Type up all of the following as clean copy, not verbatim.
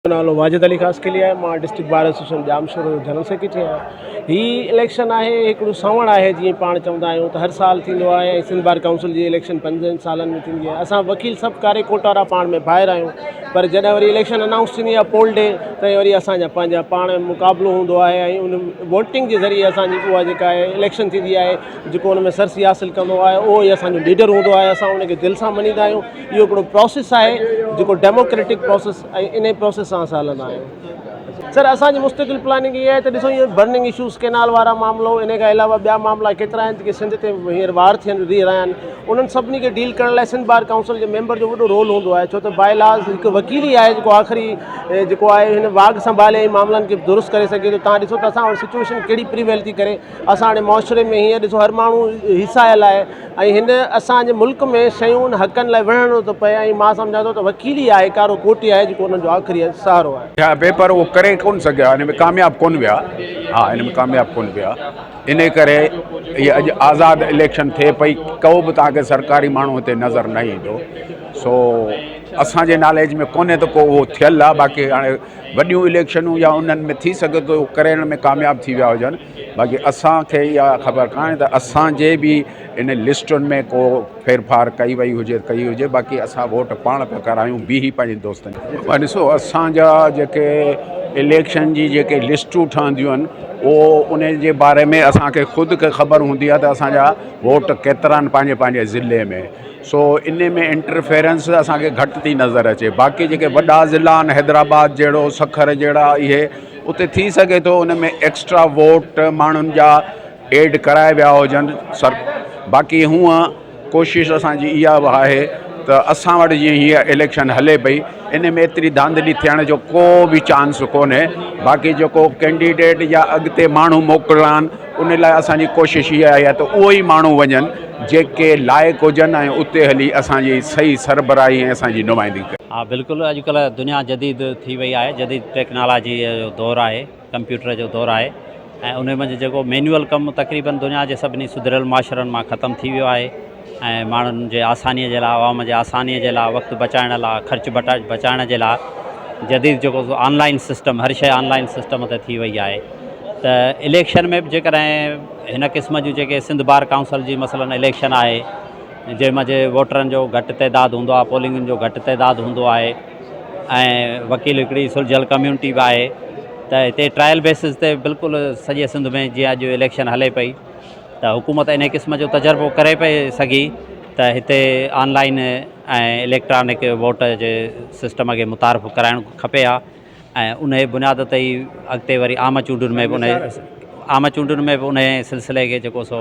منهنجو نالو واجد علي خاصخيلي آهي مان ڊسٽرڪٽ بار ايسوسيئيشن ڄامشورو جو جنرل سيڪريٽري آهيان هي اليڪشن آهي هڪڙو سوڻ آهي جيئن پاڻ چوندا آهيون ته هر سال ٿيندو آهي ۽ سنڌ بار ڪائونسل جي اليڪشن پنجن سالن ۾ ٿيندي آهي اسان وڪيل سڀ ڪاري ڪوٽ وارا پاڻ ۾ ڀائر آهيون پر جڏهن وري اليڪشن انائونس ٿيندي آهي پول ڊي تڏهن وري اسانجا پنهنجا پاڻ ۾ مقابلو هوندو آهي ۽ ان ووٽنگ جي ذريعي اسانجي اها جيڪا آهي اليڪشن ٿيندي آهي جيڪو ان ۾ سرسي حاصل ڪندو آهي اهو ئي اسانجو ليڊر هوندو آهي اسان ان کي دل سان مڃيندا آهيون اهو هڪڙو پروسيس آهي جيڪو ڊيموڪريٽڪ پروسيس ۽ انهي پروسيس سان اسان هلندا آهيون. سر اسان جي مستقل پلاننگ اها آهي ته ڏسو اهي برننگ اشوز ڪينال وارا معاملو انهي کان علاوه ٻيا معاملا ڪيترا آهن جيڪي سنڌ تي هينئر وار ٿين رهي رهيا آهن انهن سڀني کي ڊيل ڪرڻ لاء سنڌ بار ڪائونسل جي ميمبر جو وڏو رول هوندو آهي ڇو ته باء لاز هڪ وڪيل ئي آهي جيڪو آخري جيڪو آهي هن واڳ سنڀالي ۽ معاملن کي درست ڪري سگهي ٿو تان ڏسو ته اسان وٽ سچويشن ڪهڙي پريويل ٿي ڪري اسان هاڻي معاشري ۾ هينئر ڏسو هر ماڻهو هيسايل آهي ۽ هن اسان جي ملڪ ۾ شيون حقن لاء وڙهڻو ٿو پئي ۽ مان سمجهان ٿو ته وڪيل ئي آهي ڪارو ڪوٽ ئي آهي جيڪو انهن جو آخري سهارو آهي. ٿيا پئي پر اهو ڪري ڪونه سگهيا ان ۾ ڪامياب ڪونه ويا ها ان ۾ ڪامياب ڪونه ويا ان ڪري هي اڄ آزاد اليڪشن ٿئي پئي ڪو به توهان کي سرڪاري ماڻهو هتي نظر نه ايندو سو اسان جي ناليج ۾ ڪونهي ته ڪو اهو ٿيل آهي باقي هاڻي وڏيون اليڪشنون يا انهن ۾ ٿي سگهي ٿو ڪرڻ ۾ ڪامياب ٿي ويا هجن باقي اسان کي اها خبر ڪانهي ته اسان جي به ان لسٽن ۾ ڪو ڦيرڦار ڪئي وئي هجي ڪئي هجي باقي اسان ووٽ پاڻ پيا ڪرايون بيهي پنهنجي دوستن جي ڏسو اسان جا جيڪي اليڪشن جي جيڪي لسٽون ٺهنديون آهن اهو ان جي باري ۾ اسان کي خود کي خبر هوندي آهي ته اسان جا ووٽ ڪيترا آهن پنهنجي پنهنجي ضلعي ۾ سو ان ۾ انٽرفيرنس اسان کي گهٽ ٿي نظر اچي باقي جيڪي وڏا ضلعا آهن حيدرآباد جهڙو سکر جهڙا اهي اتي ٿي سگهي ٿو ان ۾ ايڪسٽرا ووٽ ماڻهن جا ايڊ ڪرايا ويا هجن سر باقي هونء ڪوشش اسانجي اها به آهي ته اسان وٽ جيئن هيء اليڪشن هلي پئي ان ۾ ايتري ڌانڌلي ٿيڻ جو ڪو به چانس ڪونهي باقي جيڪو ڪينڊيڊيٽ يا اڳتي ماڻهو موڪلڻا آهن ان لاء اسانجي ڪوشش اها آهي ته اهو ئي ماڻهو وڃن جيڪي لائق هجن ۽ اتي هلي اسان جي صحيح سربراهي ۽ اسان جي نمائندگي ڪن. ها بلڪل اڄڪلهه دنيا جديد ٿي وئي آهي جديد ٽيڪنالاجي جو دور آهي ڪمپيوٽر جو دور آهي ۽ ان منجهه جيڪو مينوئل ڪم تقريبن دنيا جي سڀني سڌريل معاشرن مان ختم ٿي ويو آهي ۽ ماڻهن جي آساني جي لاء عوام جي آساني جي لاء وقت بچائڻ لاء خرچ بچائڻ جي لاء جديد جيڪو سو آن لائن سسٽم هر شيء آن لائن سسٽم تي ٿي وئي آهي ته اليڪشن ۾ به جيڪڏهن هن قسم جون جيڪي سنڌ بار ڪائونسل جي مثلاً اليڪشن آهي جنهن منجهه ووٽرن جو گهٽ تعداد هوندو آهي پولنگن جو گهٽ تعداد هوندو آهي ۽ وڪيل هڪڙي سلجهيل ڪميونٽي به آهي ته هتي ٽرائل بيسز تي بلڪل سڄي سنڌ ۾ جيئن اڄ اليڪشن هلي پئي ته حڪومت انهي قسم جو تجربو ڪري پئي سگهي ته هتي آن لائن ۽ اليڪٽرانڪ ووٽ جي سسٽم کي متعارف ڪرائڻ کپي ها ۽ انهي بنياد تي ئي اڳتي وري عام چونڊن ۾ به انهي عام چونڊن ۾ به انهي سلسلي کي جيڪو سو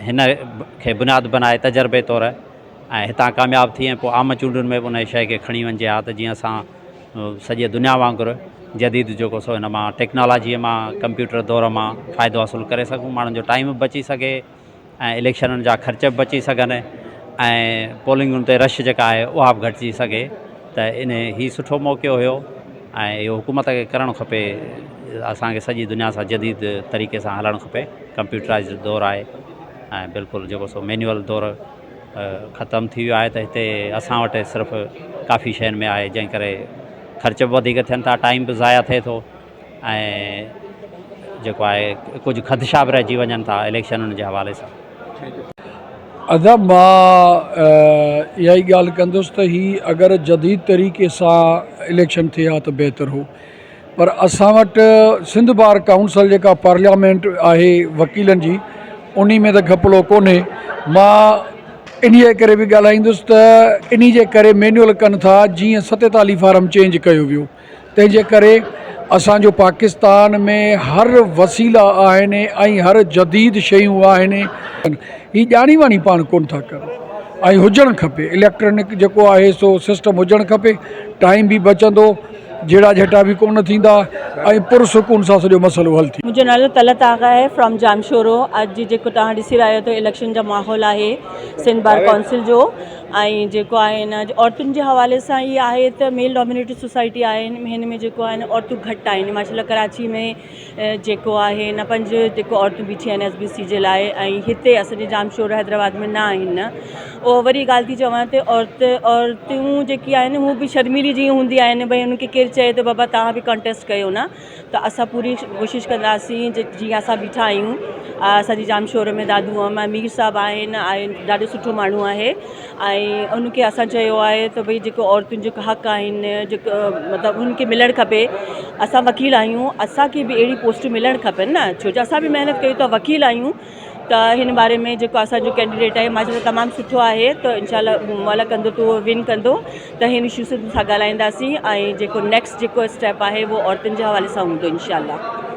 هن کي بنياد بنائي تجربي طور ۽ هتان ڪامياب ٿي ۽ پوء عام چونڊن ۾ به انهي شيء کي کڻي وڃجي ها ته جيئن اسان سڄي دنيا وانگر جديد جيڪو سو هن مان ٽيڪنالاجيء مان ڪمپيوٽر دور مان فائدو حاصل ڪري سگهون ماڻهن جو ٽائيم به بچي سگهي ۽ اليڪشنن جا خرچ به بچي سگهن ۽ پولنگن تي رش جيڪا آهي اها به گهٽجي سگهي ته ان هي سٺو موقعو هيو ۽ اهو حڪومت کي ڪرڻ کپي اسانکي سڄي دنيا سان جديد طريقي سان هلڻ کپي ڪمپيوٽرائزڊ دور آهي ۽ بلڪل جيڪو سو مينيول دور ختم ٿي ويو آهي ته هتي اسان وٽ صرف ڪافي شين ۾ آهي جنهن ڪري خرچ به وڌيڪ ٿين ٿا ٽائيم به ضايع ٿئي ٿو ۽ جيڪو آهي ڪجهه خدشا به رهجي وڃن ٿا اليڪشنن جي حوالي سان. ادا مان اها ئي ڳالهه ڪندس ته هي اگر جديد طريقي سان اليڪشن ٿئي ها ته بهتر هو پر اسان وٽ سنڌ بار ڪائونسل جيڪا پارليامينٽ آهي وڪيلن جي انهي ۾ ته گهپلو ڪونهي مان انهي جي ڪري به ڳالهائيندس ته انهي جي ڪري مينيول ڪن ٿا جيئن 47 فارم چينج ڪيو ويو تنهن جي ڪري اسان جو پاڪستان ۾ هر وسيلا آهن ۽ هر جديد شيون آهن هي ڄاڻي واڻي پاڻ ڪونه ٿا ڪن ۽ هجڻ کپي اليڪٽرانڪ جيڪو آهي سو سسٽم هجڻ کپي ٽائيم به بچندو. جهيڙا جهٽا به ڪونه ٿيندا ۽ پرسڪون سان سڄو مسئلو حل ٿي. منهنجو نالو طلعت آغا آهي فرام ڄامشورو اڄ جيڪو توهان ڏسي رهيا آهيو ته اليڪشن جا ماحول آهي سنڌ بار ڪائونسل جو ۽ جيڪو آهي نه عورتن جي حوالي سان هي آهي ته ميل ڊومينيٽيڊ سوسائٽي آهي هن ۾ جيڪو آهي نه عورتون گهٽ آهن ماشاء الله ڪراچي ۾ جيڪو آهي نه پنج جيڪو عورتون بيٺي آهن ايس بي سي جي لاء ۽ هتي اسان جي ڄامشورو حيدرآباد ۾ نه آهن نه اهو وري ڳالهه ٿي چوان ته عورت عورتون جيڪي آهن هو به شرميلي جيئن هوندي آهن ڀئي هن کي ڪير چئي ته بابا توهان به ڪانٽيسٽ ڪيو نه ته اسان پوري ڪوشش ڪنداسين جيئن اسان بيٺا آهيون اسان جي ڄامشوري ۾ دادو مان مير صاحب آهن ۽ ڏاڍو سٺو ماڻهو آهي ۽ ان کي اسان چيو آهي ته ڀئي جيڪو عورتن جو حق آهن جيڪو مطلب ان کي ملڻ کپي اسان وڪيل آهيون اسانکي به اهڙي پوسٽون ملڻ کپن نه ڇو جو اسان به محنت ڪيون ٿا وڪيل آهيون ته هن باري ۾ جيڪو اسان جو ڪينڊيڊيٽ آهي ماشاء الله تمام سٺو آهي ته انشاء الله مولا ڪندو ته اهو ون ڪندو ته هن اشو سان ڳالهائينداسين ۽ جيڪو نيڪسٽ جيڪو اسٽيپ آهي اهو عورتن جي حوالي سان هوندو انشاء الله.